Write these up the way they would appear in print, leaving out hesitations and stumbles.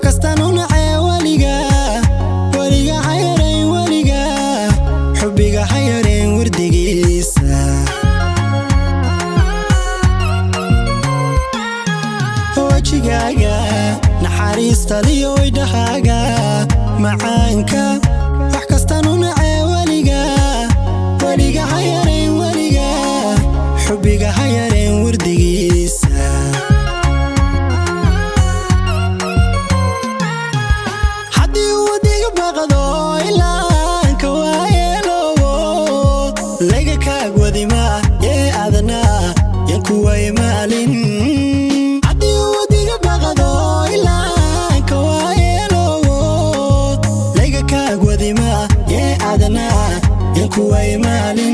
Kastaan u nacee weliga, weliga ha yarayn, weliga xubbiga ha yarayn wardigiisa. Wejigaaga naxariista liyo idhahaaga macaanka, wax kastaan u nacee weliga, weliga ha yarayn, weliga xubbiga ha yarayn wardigiisa. Haddii uu wadiga baqdo ilaanka waayeeloowo, laga kaag wadima yee adna yan kuway maalin. Haddii uu wadiga baqdo ilaanka waayeeloowo, laga kaag wadima yee adna yan kuway maalin.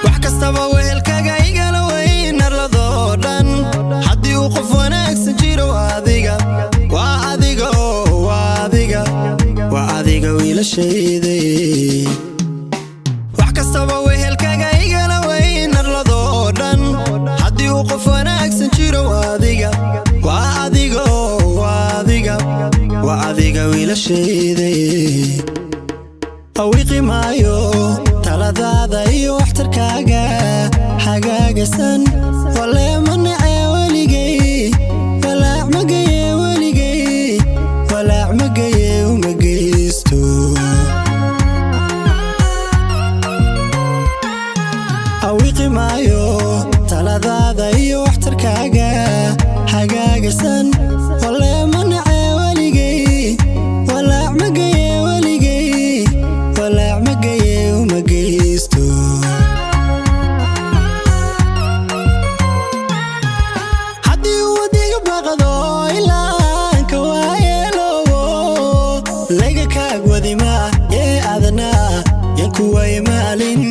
Wax kastaba wehelkaga igala weyn arladoo dhan. Haddii uu qof wanaagsan jiro, adiga waa adiga, oo waa adiga, waa adiga wiilashayday. Wax kastaba wehelkaga igala weyn arladoo dhan. Haddii uu qof wanaagsan jiro, adiga waa adiga, oo waa adiga, waa adiga wiilashayday. Awiqi maayo taladaada iyo waxtarkaaga hagaagasan. Waleema nacee weligay, walaac magaye weligay, walaac magaye uma geysto. Awiqi maayo taladaada iyo waxtarkaaga hagaagasan. Waleema nacee weligay, walaac magaye weligay, walaac magaye uma geysto. Haddii uu wadiga baqdo ilaanka waayeeloowo, laga kaag wadima yee adna yan kuway maalin.